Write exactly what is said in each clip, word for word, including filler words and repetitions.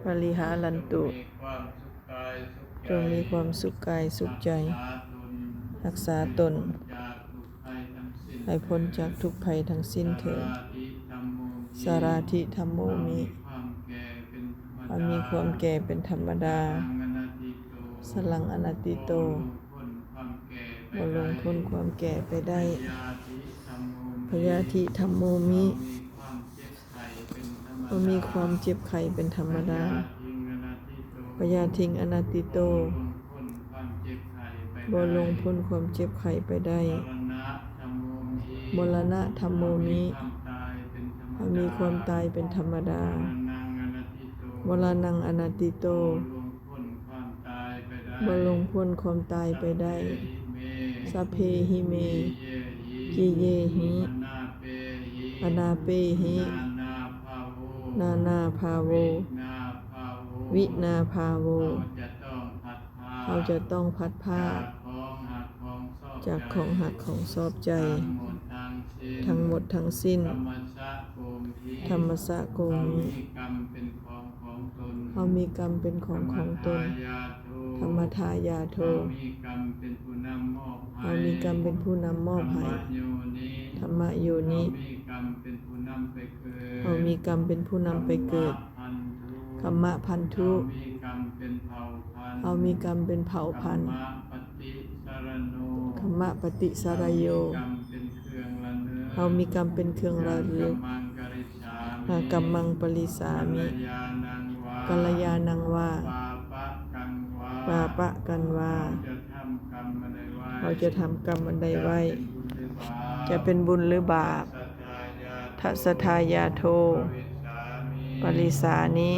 pariharantu จงมีความสุขกายสุขใจ รักษาตน ให้พ้นจากทุกข์ภัยทั้งสิ้นเถิด Sārāthi dhammo me ความมีความแก่เป็นธรรมดา Saraṃ anatīto เราล่วงพ้นความแก่ไปได้ Byādhi dhammo me เรามีความเจ็บไข้เป็นธรรมดา Byādhiṃ anatīto เราล่วงพ้นความเจ็บไข้ไปได้ Maraṇa dhammo me เรามีความตายเป็นธรรมดา Maraṇaṃ anatīto เราล่วงพ้นความตายไปได้ Sabbehi me piyehi manāpehi nānābhāvo vinābhāvo เราจะต้องพัดพรากจากของหักของชอบใจ ทั้งหมดทั้งสิ้น Dhammassa ko me เรามีกรรมเป็นของของตน Kammadāyādo เรามีกรรมเป็นผู้นำมอบให้ Dhammayoni เรามีกรรมเป็นผู้นำไปเกิด Kammabandhu เรามีกรรมเป็นเผ่าพันธุ์ Kammapaṭisarayo เรามีกรรมเป็นเครื่องระลึก Kammaṃ karissāmi kalyāṇaṃ vā pāpakaṃ vā เราจะทำกรรมอันใดไว้ จะเป็นบุญหรือบาป Dassadāyādo karissāmi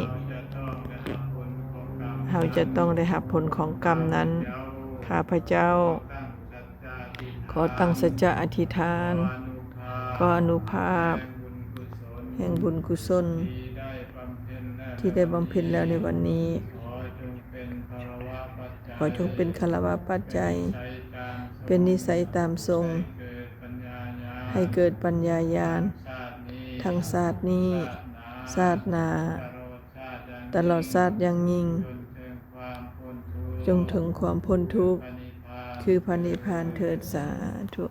เราจะต้องได้รับผลของกรรมนั้น ข้าพเจ้า ขอตั้งสัจจะอธิษฐาน ขออนุภาพ แห่งบุญกุศล ที่ได้บำเพ็ญแล้วในวันนี้ ขอจงเป็นคารวะปัจจัย เป็นนิสัยตามทรง ให้เกิดปัญญาญาณ ทั้งชาตินี้ ชาติหน้า ตลอดชาติยังยิ่ง จงถึงความพ้นทุกข์ คือพระนิพพานเถิด สาธุ